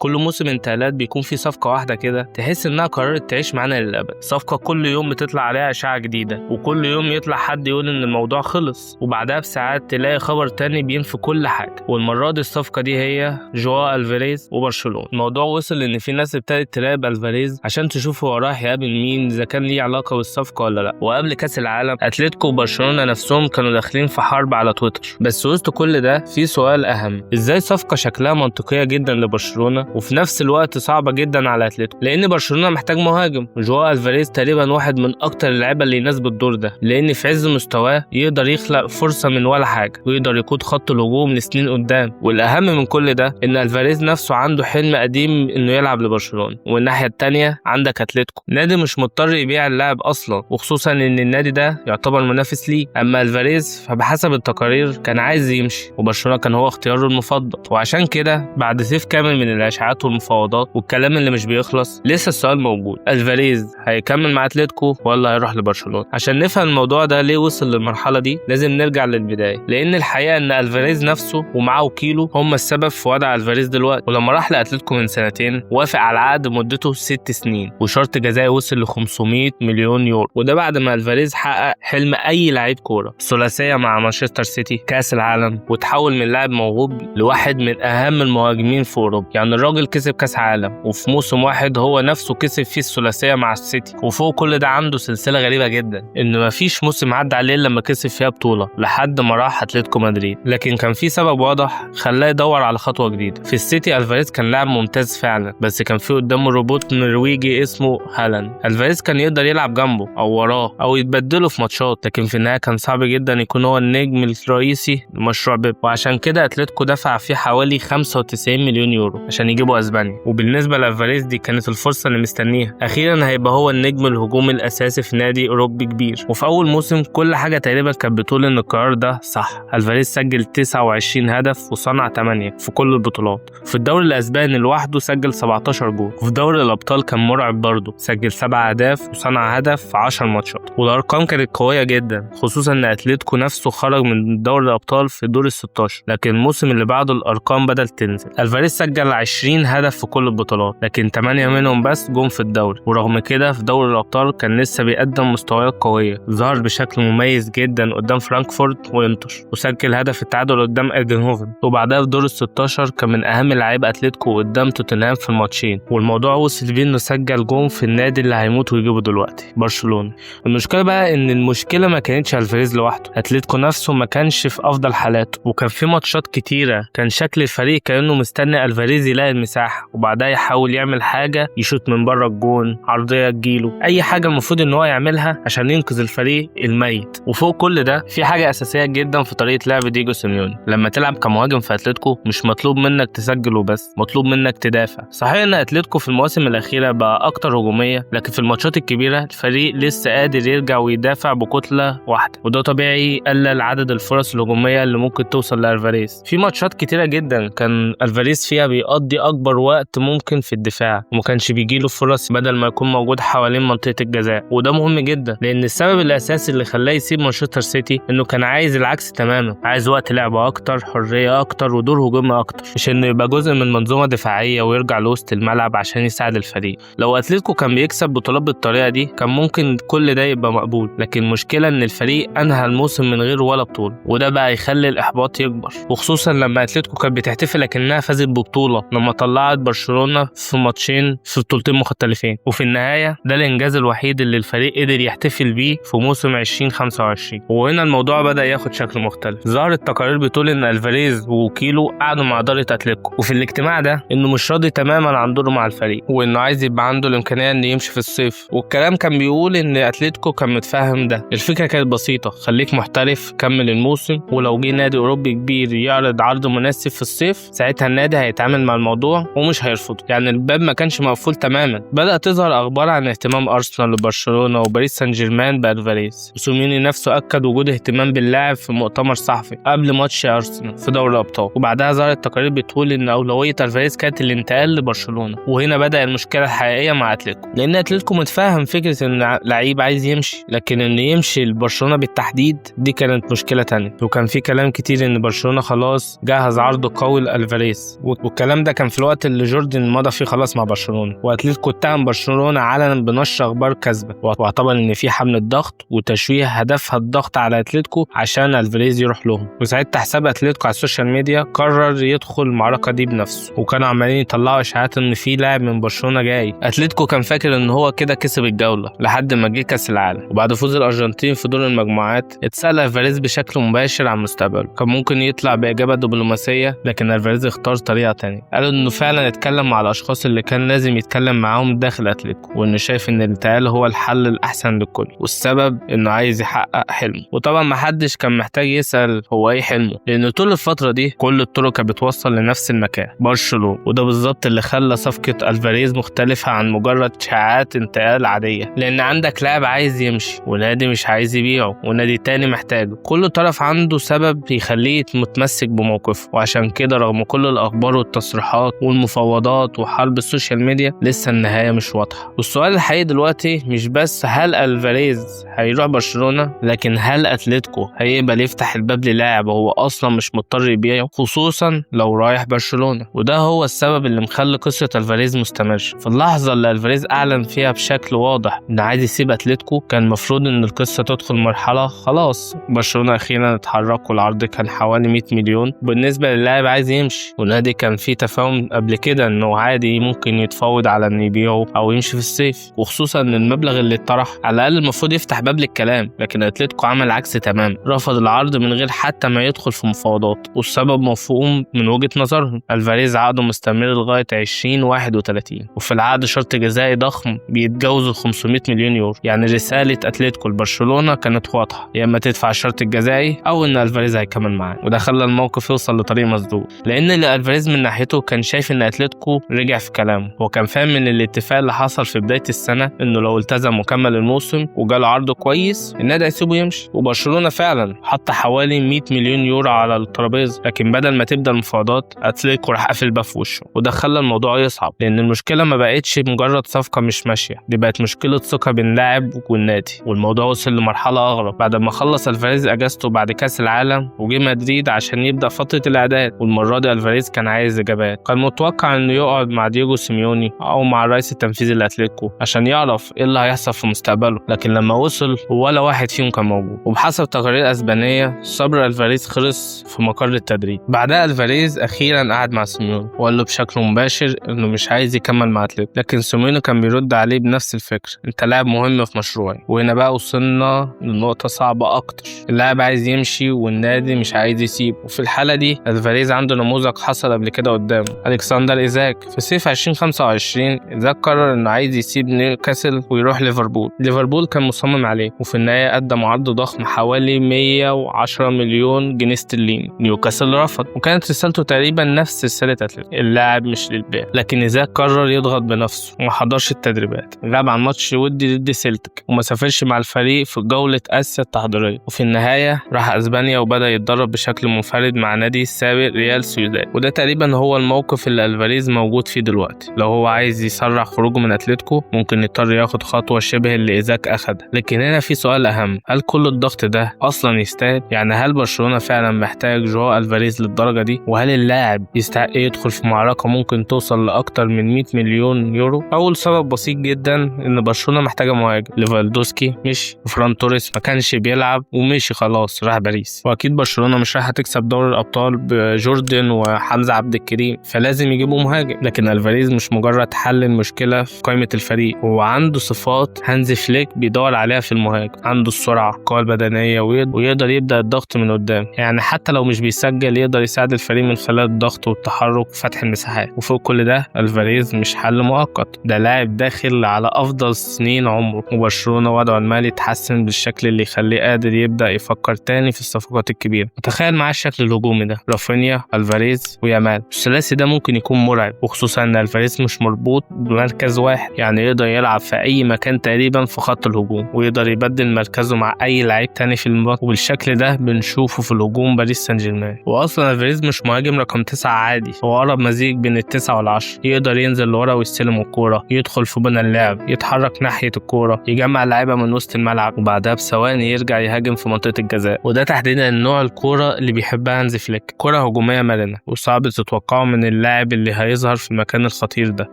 كل موسم انتقالات بيكون في صفقة واحدة كده تحس إنها قررت تعيش معانا للأبد. صفقة كل يوم بتطلع عليها إشاعة جديدة، وكل يوم يطلع حد يقول إن الموضوع خلص، وبعدها بساعات تلاقي خبر تاني بينفي كل حاجة. والمرة دي الصفقة دي هي جواو ألفاريز وبرشلونة. الموضوع وصل إن في ناس ابتدت تراقب ألفاريز عشان تشوف هو رايح يقابل مين، إذا كان ليه علاقة بالصفقة ولا لأ. وقبل كأس العالم أتلتيكو وبرشلونة نفسهم كانوا داخلين في حرب على تويتر. بس وسط كل ده في سؤال أهم: إزاي صفقة شكلها منطقية جدا لبرشلونة وفي نفس الوقت صعبة جدا على أتلتيكو؟ لأن برشلونة محتاج مهاجم، وجواو ألفاريز تقريبا واحد من أكتر اللعيبة اللي يناسب الدور ده، لأن في عز مستواه يقدر يخلق فرصة من ولا حاجة، ويقدر يقود خط الهجوم لسنين قدام. والأهم من كل ده إن ألفاريز نفسه عنده حلم قديم إنه يلعب لبرشلونة. والناحية التانية عندك أتلتيكو، نادي مش مضطر يبيع اللاعب أصلا، وخصوصا إن النادي ده يعتبر منافس ليه. أما ألفاريز فبحسب التقارير كان عايز يمشي، وبرشلونة كان هو اختياره المفضل. وعشان كده بعد صيف كامل من الاشاعات والمفاوضات والكلام اللي مش بيخلص، لسه السؤال موجود: الفاريز هيكمل مع اتلتيكو ولا هيروح لبرشلونة؟ عشان نفهم الموضوع ده ليه وصل للمرحلة دي لازم نرجع للبداية، لان الحقيقة ان الفاريز نفسه ومعاه وكيله هم السبب في وضع الفاريز دلوقتي. ولما راح لاتلتيكو من سنتين وافق على عقد مدته 6 سنين وشرط جزائي وصل ل 500 مليون يورو، وده بعد ما الفاريز حقق حلم اي لعيب كوره: ثلاثية مع مانشستر سيتي، كاس العالم، وتحول من لاعب موهوب لواحد من اهم المهاجمين في اوروبا. يعني الراجل كسب كاس عالم، وفي موسم واحد هو نفسه كسب فيه الثلاثية مع السيتي. وفوق كل ده عنده سلسلة غريبة جدا، ان مفيش موسم عدى عليه لما كسب فيها بطوله لحد ما راح اتلتيكو مدريد. لكن كان في سبب واضح خلاه يدور على خطوة جديده. في السيتي الفاريز كان لاعب ممتاز فعلا، بس كان في قدامه روبوت نرويجي اسمه هالاند. الفاريز كان يقدر يلعب جنبه او وراه او يتبدله في ماتشات، لكن في النهاية كان صعب جدا يكون هو النجم الرئيسي لمشروع بيب. وعشان كده اتلتيكو دفع فيه حوالي 95 مليون يورو عشان يجيبوا اسبانيا. وبالنسبة لالفاريز دي كانت الفرصة اللي مستنيها، اخيرا هيبقى هو النجم الهجومي الاساسي في نادي اوروبي كبير. وفي اول موسم كل حاجة تقريبا كانت بتقول ان القرار ده صح. الفاريز سجل 29 هدف وصنع 8 في كل البطولات. في الدوري الاسباني لوحده سجل 17 جول، وفي دوري الابطال كان مرعب برضه، سجل 7 اهداف وصنع هدف في 10 ماتشات. والارقام كانت قوية جدا، خصوصا ان اتلتيكو نفسه خرج من دوري الابطال في دور ال 16. لكن الموسم اللي بعده الارقام بدأت تنزل. الفاريز سجل 20 هدف في كل البطولات، لكن 8 منهم بس جم في الدوري. ورغم كده في دوري الابطال كان لسه بيقدم مستويات قويه، ظهر بشكل مميز جدا قدام فرانكفورت وانتر، وسجل هدف التعادل قدام ايندهوفن. وبعدها في دور ال 16 كان من اهم لعيبة اتلتيكو قدام توتنهام في الماتشين، والموضوع وصل بيه انه سجل جون في النادي اللي هيموت ويجيبه دلوقتي، برشلونه. المشكلة بقى ان المشكلة ما كانتش الفاريز لوحده، اتلتيكو نفسه ما كانش في افضل حالاته، وكان في ماتشات كتيرة كان شكل الفريق كانه مستني الفاريز يلاقي المساحة وبعدها يحاول يعمل حاجه، يشوط من بره الجون، عرضية تجيله، اي حاجة المفروض ان هو يعملها عشان ينقذ الفريق الميت. وفوق كل ده في حاجة اساسية جدا في طريقه لعب ديجو سيميوني: لما تلعب كمهاجم في اتلتيكو مش مطلوب منك تسجل وبس، مطلوب منك تدافع. صحيح ان اتلتيكو في المواسم الاخيرة بقى اكتر هجوميه، لكن في الماتشات الكبيرة الفريق لسه قادر يرجع ويدافع بكتله واحده، وده طبيعي قلل عدد الفرص الهجومية اللي ممكن توصل لالفاريز. في ماتشات كتيرة جدا كان الفاريز فيها بيقضي اكبر وقت ممكن في الدفاع، وما كانش بيجيله فرص بدل ما يكون موجود حوالين منطقة الجزاء. وده مهم جدا، لان السبب الاساسي اللي خلاه يسيب مانشستر سيتي انه كان عايز العكس تماما، عايز وقت لعب اكتر، حرية اكتر، ودور هجومي اكتر، مش انه يبقى جزء من منظومة دفاعية ويرجع لوسط الملعب عشان يساعد الفريق. لو اتلتيكو كان بيكسب بطولات بالطريقة دي كان ممكن كل ده يبقى مقبول، لكن المشكلة ان الفريق انهى الموسم من غير ولا بطوله، وده بقى يخلي الاحباط يكبر، وخصوصا لما اتلتيكو كانت بتحتفل لكنها فازت ببطولة لما طلعت برشلونة في ماتشين في بطولتين مختلفين. وفي النهاية ده الانجاز الوحيد اللي الفريق قدر يحتفل بيه في موسم 2025. وهنا الموضوع بدا ياخد شكل مختلف. ظهرت تقارير بتقول ان الفاريز ووكيله قعدوا مع ادارة اتلتيكو، وفي الاجتماع ده انه مش راضي تماما عن دوره مع الفريق، وانه عايز يبقى عنده الامكانية انه يمشي في الصيف. والكلام كان بيقول ان اتلتيكو كان متفهم ده. الفكرة كانت بسيطه: خليك محترف، كمل الموسم، ولو جه نادي اوروبي كبير يعرض عرض مناسب في الصيف ساعتها النادي هيتعامل مع الموضوع ومش هيرفضه. يعني الباب ما كانش مقفول تماما. بدأت تظهر اخبار عن اهتمام ارسنال وبرشلونة وباريس سان جيرمان بالفاريز، وسيميوني نفسه اكد وجود اهتمام باللاعب في مؤتمر صحفي قبل ماتش ارسنال في دوري الابطال. وبعدها ظهرت تقارير بتقول ان اولوية الفاريز كانت الانتقال لبرشلونه. وهنا بدا المشكلة الحقيقية مع اتلتيكو، لان اتلتيكو متفهم فكرة ان لعيب عايز يمشي، لكن انه يمشي لبرشلونة بالتحديد دي كانت مشكلة تانية. وكان في كلام كتير ان برشلونة خلاص جهز عرض قوي لالفاريز، والكلام ده كان في في الوقت اللي جوردن مضى فيه خلاص مع برشلونة، واتلتيكو اتهم برشلونة علنا بنشر اخبار كاذبة، واعتبر ان في حمله ضغط وتشويه هدفها الضغط على اتلتيكو عشان الفاريز يروح لهم. وساعتها حساب اتلتيكو على ال social media قرر يدخل المعركة دي بنفسه، وكانوا عمالين يطلعوا اشاعات ان في لاعب من برشلونة جاي. اتلتيكو كان فاكر ان هو كده كسب الجولة لحد ما جه كاس العالم، وبعد فوز الارجنتين في دور المجموعات اتسال الفاريز بشكل مباشر عن مستقبله. كان ممكن يطلع باجابة دبلوماسية، لكن الفاريز اختار طريقه تانية. قال انه فعلا اتكلم مع الاشخاص اللي كان لازم يتكلم معاهم داخل اتلتيكو، وانه شايف ان الانتقال هو الحل الاحسن للكل، والسبب انه عايز يحقق حلمه. وطبعا ما حدش كان محتاج يسال هو ايه حلمه، لان طول الفترة دي كل الطرق كانت بتوصل لنفس المكان، برشلونة. وده بالظبط اللي خلى صفقة الفاريز مختلفة عن مجرد شائعات انتقال عادية، لان عندك لاعب عايز يمشي ونادي مش عايز يبيعه ونادي تاني محتاجه، كل طرف عنده سبب يخليه متمسك بموقفه. وعشان كده رغم كل الاخبار والتصريحات والمفاوضات وحرب ال social media لسه النهاية مش واضحة. والسؤال الحقيقي دلوقتي مش بس هل الفاريز هيروح برشلونة، لكن هل اتلتيكو هيقبل يفتح الباب للاعب وهو اصلا مش مضطر يبيعه، خصوصا لو رايح برشلونة. وده هو السبب اللي مخلي قصة الفاريز مستمر. في اللحظة اللي الفاريز اعلن فيها بشكل واضح انه عايز يسيب اتلتيكو، كان المفروض ان القصة تدخل مرحلة خلاص برشلونة اخيرا اتحرك، والعرض كان حوالي 100 مليون. بالنسبة للاعب عايز يمشي، والنادي كان فيه تفاهم قبل كده انه عادي ممكن يتفاوض على انه يبيعه او يمشي في الصيف، وخصوصا ان المبلغ اللي اتطرح على الاقل المفروض يفتح باب للكلام. لكن اتلتيكو عمل عكس تمام، رفض العرض من غير حتى ما يدخل في مفاوضات، والسبب مفهوم من وجهة نظرهم. الفاريز عقده مستمر لغاية 2031، وفي العقد شرط جزائي ضخم بيتجاوز ال 500 مليون يورو. يعني رسالة اتلتيكو لبرشلونة كانت واضحة، يا اما تدفع الشرط الجزائي او ان الفاريز هيكمل معاه. وده خلى الموقف يوصل لطريق مسدود، لان الفاريز من ناحيته كان شايف ان اتلتيكو رجع في كلامه. هو كان فاهم من الاتفاق اللي حصل في بداية السنة انه لو التزم وكمل الموسم وجاله عرض كويس النادي هيسيبه يمشي. وبرشلونة فعلا حط حوالي 100 مليون يورو على الترابيزة، لكن بدل ما تبدا المفاوضات اتلتيكو راح قافل الباب في وشه، وده خلى الموضوع يصعب، لان المشكلة ما بقتش مجرد صفقة مش ماشية، دي بقت مشكلة ثقة بين اللاعب والنادي. والموضوع وصل لمرحلة اغرب بعد ما خلص الفاريز اجازته بعد كاس العالم وجه مدريد عشان يبدا فترة الاعداد. والمرة دي الفاريز كان عايز اجابات، كان متوقع انه يقعد مع دييجو سيميوني او مع الرئيس التنفيذي لاتلتيكو عشان يعرف ايه اللي هيحصل في مستقبله، لكن لما وصل ولا واحد فيهم كان موجود. وبحسب تقارير اسبانية صبر الفاريز خلص في مقر التدريب. بعدها الفاريز اخيرا قعد مع سيميوني وقال له بشكل مباشر انه مش عايز يكمل مع اتلتيكو، لكن سيميوني كان بيرد عليه بنفس الفكرة، انت لاعب مهم في مشروعي. وهنا بقى وصلنا لنقطة صعبة اكتر، اللاعب عايز يمشي والنادي مش عايز يسيبه. وفي الحالة دي الفاريز عنده نموذج حصل قبل كده قدامه، الكسندر ايزاك. في صيف 2025 ايزاك قرر انه عايز يسيب نيوكاسل ويروح ليفربول. ليفربول كان مصمم عليه، وفي النهاية قدم عرض ضخم حوالي 110 مليون جنيه استرليني. نيوكاسل رفض، وكانت رسالته تقريبا نفس رسالة اتلتيكو، اللاعب مش للبيع. لكن ايزاك قرر يضغط بنفسه وما حضرش التدريبات، غاب عن ماتش ودي ضد سيلتك، وما سافرش مع الفريق في جولة آسيا التحضيرية. وفي النهاية راح أسبانيا وبدأ يتدرب بشكل منفرد مع نادي السابق ريال سوسيداد. وده تقريبا هو الموقف اللي الفاريز موجود فيه دلوقتي. لو هو عايز يسرع خروجه من اتلتيكو ممكن يضطر ياخد خطوة شبه اللي إيزاك أخدها. لكن هنا في سؤال أهم، هل كل الضغط ده أصلا يستاهل؟ يعني هل برشلونة فعلا محتاج جواو الفاريز للدرجة دي؟ وهل اللاعب يستحق يدخل في معركة ممكن توصل لأكتر من 100 مليون يورو؟ أول سبب بسيط جدا إن برشلونة محتاجة مهاجم. ليفاندوسكي مشي، وفران توريس ما كانش بيلعب ومشي خلاص راح باريس، واكيد برشلونة مش رايحة تكسب دوري الابطال بجوردن وحمزة عبد الكريم، فلازم يجيبوا مهاجم. لكن الفاريز مش مجرد حل المشكلة في قائمة الفريق، هو عنده صفات هانزي فليك بيدور عليها في المهاجم، عنده السرعة، القوة البدنية، ويقدر يبدا الضغط من قدام. يعني حتى لو مش بيسجل يقدر يساعد الفريق من خلال الضغط والتحرك وفتح المساحات. وفوق كل ده الفاريز مش حل مؤقت، ده لاعب داخل على افضل سنين عمره، وبرشلونة وضعه المالي اتحسن بالشكل اللي يخليه قادر يبدا يفكر تاني في الصفقات الكبيرة. وتخيل معاه الشكل الهجومي ده، رافينيا، الفاريز، ويامال. الثلاثي ده ممكن يكون مرعب، وخصوصا ان الفاريز مش مربوط بمركز واحد، يعني يقدر يلعب في اي مكان تقريبا في خط الهجوم، ويقدر يبدل مركزه مع اي لعيب تاني في المباراة. وبالشكل ده بنشوفه في الهجوم باريس سان جيرمان. واصلا الفاريز مش مهاجم رقم 9 عادي، هو اقرب مزيج بين التسعة والعشرة، يقدر ينزل لورا ويستلم الكورة، يدخل في بنى اللعب، يتحرك ناحية الكورة، يجمع اللعيبة من وسط الملعب، وبعدها بثواني يرجع يهاجم في منطقة الجزاء. وده تحديدا النوع الكورة اللي بيحبها هانزي فليك، كرة هجومية مرنة وصعب تتوقعه من اللاعب اللي هيظهر في المكان الخطير ده.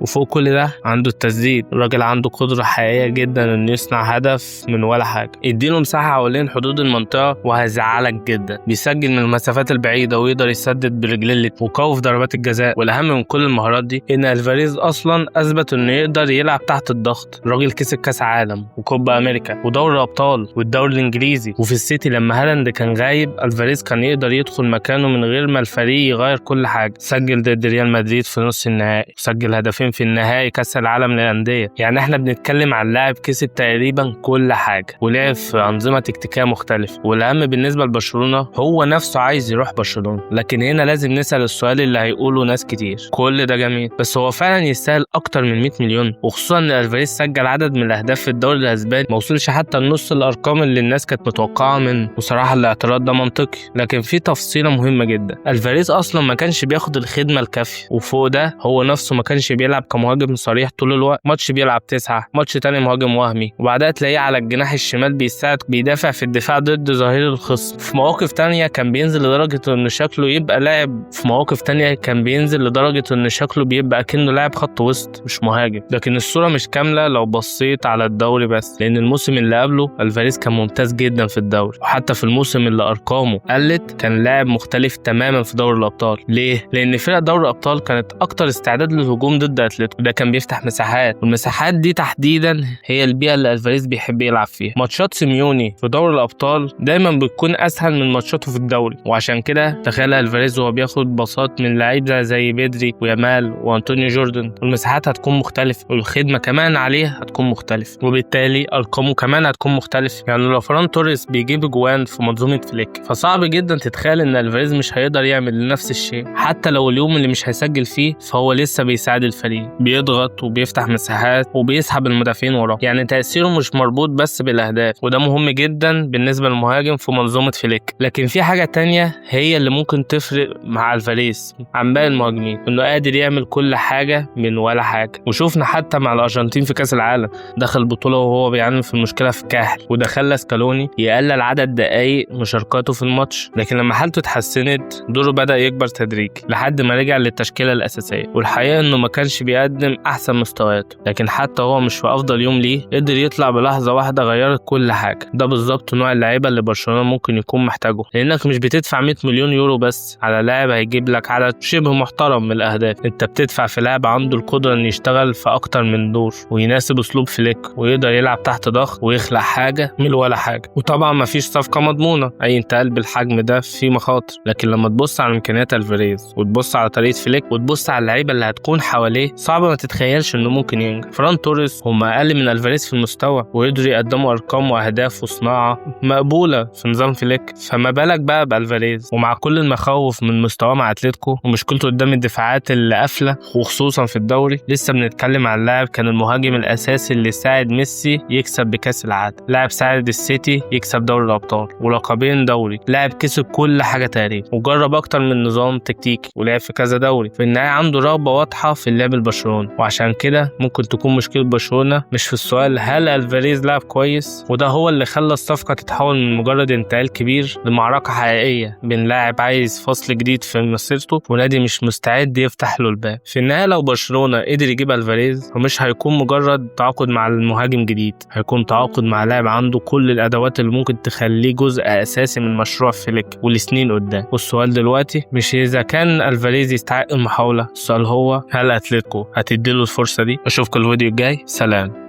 وفوق كل ده عنده التسديد، الراجل عنده قدرة حقيقية جدا انه يصنع هدف من ولا حاجة. اديله مساحة حوالين حدود المنطقة وهيزعلك جدا. بيسجل من المسافات البعيدة ويقدر يسدد برجليه، وقوي في ضربات الجزاء. والاهم من كل المهارات دي ان الفاريز اصلا اثبت انه يقدر يلعب تحت الضغط. الراجل كسب كاس عالم وكوبا امريكا ودوري الابطال والدوري الانجليزي، وفي السيتي لما هالاند كان غايب الفاريز كان يقدر يدخل مكانه من غير ما الفريق يغير كل حاجة. سجل ضد ريال مدريد في نص النهائي، سجل هدفين في النهائي كاس العالم للاندية. يعني احنا بنتكلم عن لاعب كسب تقريبا كل حاجة ولعب في انظمة تكتيكية مختلفة. والاهم بالنسبة لبرشلونة هو نفسه عايز يروح برشلونة. لكن هنا لازم نسال السؤال اللي هيقوله ناس كتير، كل ده جميل بس هو فعلا يستاهل اكتر من 100 مليون؟ وخصوصا ان الفاريز سجل عدد من الاهداف في الدوري الاسباني ما وصلش حتى لنص الارقام اللي الناس كانت متوقعه منه. وصراحة الاعتراض ده منطقي، لكن في تفصيله مهمة جدا، الفاريز اصلا ما كانش بياخد الخدمة الكافيه، وفوق ده هو نفسه ما كانش بيلعب كمهاجم صريح طول الوقت. ماتش بيلعب 9، ماتش تاني مهاجم وهمي، وبعدها تلاقيه على الجناح الشمال بيساعد بيدافع في الدفاع ضد ظهير الخصم. في مواقف تانية كان بينزل لدرجة ان شكله يبقى لاعب، في مواقف تانية كان بينزل لدرجة ان شكله بيبقى كأنه لاعب خط وسط مش مهاجم. لكن الصورة مش كاملة لو بصيت على الدوري بس، لان الموسم اللي قبله الفاريز كان ممتاز جدا في الدوري، وحتى في الموسم اللي ارقامه قلت كان لاعب مختلف تماما في دوري الابطال. ليه؟ لان فرق دوري الابطال كانت اكتر استعداد للهجوم ضد اتلتيكو، ده كان بيفتح مساحات، والمساحات دي تحديدا هي البيئة اللي الفاريز بيحب يلعب فيها. ماتشات سيميوني في دوري الابطال دايما بتكون اسهل من ماتشاته في الدوري، وعشان كده تخيل الفاريز وهو بياخد باصات من لعيب زي بيدري ويامال وانطونيو جوردن، والمساحات هتكون مختلفة والخدمة كمان عليه هتكون مختلفة، وبالتالي ارقامه كمان هتكون مختلفة. يعني لو فران توريس بيجيب جوان في منظومة فليك، فصعب جدا تتخيل ان الفاريز مش هيقدر يعمل نفس الشيء. حتى لو اليوم اللي مش هيسجل فيه فهو لسه بيساعد الفريق، بيضغط وبيفتح مساحات وبيسحب المدافعين وراه. يعني تأثيره مش مربوط بس بالاهداف، وده مهم جدا بالنسبة للمهاجم في منظومة فليك. لكن في حاجة تانية هي اللي ممكن تفرق مع الفاريز عن باقي المهاجمين، انه قادر يعمل كل حاجة من ولا حاجة. وشوفنا حتى مع الارجنتين في كاس العالم، دخل البطولة وهو بيعاني في المشكلة في كاحل، وده خلى سكالوني يقلل عدد دقائق مشاركاته في الماتش. لكن لما حالته اتحسنت دوره بدأ يكبر تدريجي لحد ما رجع للتشكيله الاساسية. والحقيقة انه ما كانش بيقدم احسن مستوياته، لكن حتى هو مش في افضل يوم ليه قدر يطلع بلحظة واحدة غيرت كل حاجة. ده بالظبط نوع اللعيبة اللي برشلونة ممكن يكون محتاجه، لانك مش بتدفع 100 مليون يورو بس على لاعب هيجيب لك عدد شبه محترم من الاهداف، انت بتدفع في لاعب عنده القدرة انه يشتغل في اكتر من دور ويناسب اسلوب فليك ويقدر يلعب تحت ضغط ويخلق حاجة من ولا حاجة. وطبعا مفيش صفقة مضمونه، اي انتقال بالحجم ده فيه مخاطر، لكن لما تبص على امكانيات الفاريز وتبص على طريقه فليك وتبص على اللعيبة اللي هتكون حواليه، صعب ما تتخيلش انه ممكن ينجح. فران توريس هم اقل من الفاريز في المستوى ويقدروا يقدموا ارقام واهداف وصناعة مقبولة في نظام فليك، فما بالك بقى بالفاريز. ومع كل المخاوف من مستواه مع اتلتيكو ومشكلته قدام الدفاعات اللي قافله وخصوصا في الدوري، لسه بنتكلم عن لاعب كان المهاجم الاساسي اللي ساعد ميسي يكسب بكاس العالم، لاعب ساعد السيتي يكسب دوري الابطال ولقبين دوري، لاعب كسب كل حاجة تقريبا وجرب اكتر من نظام تكتيكي ولعب في كذا دوري. في النهاية عنده رغبة واضحة في اللعب لبرشلونة، وعشان كده ممكن تكون مشكلة برشلونة مش في السؤال هل الفاريز لعب كويس، وده هو اللي خلى الصفقة تتحول من مجرد انتقال كبير لمعركه حقيقية بين لاعب عايز فصل جديد في مسيرته ونادي مش مستعد يفتح له الباب. في النهاية لو برشلونة قدر يجيب الفاريز فمش هيكون مجرد تعاقد مع المهاجم جديد، هيكون تعاقد مع لاعب عنده كل الادوات اللي ممكن تخليه جزء اساسي من مشروع فليك ولسنين قدام. والسؤال دلوقتي مش اذا كان الفاريز يستحق المحاولة، السؤال هو هل اتلتيكو هتديله الفرصة دي؟ اشوفكم الفيديو الجاي، سلام.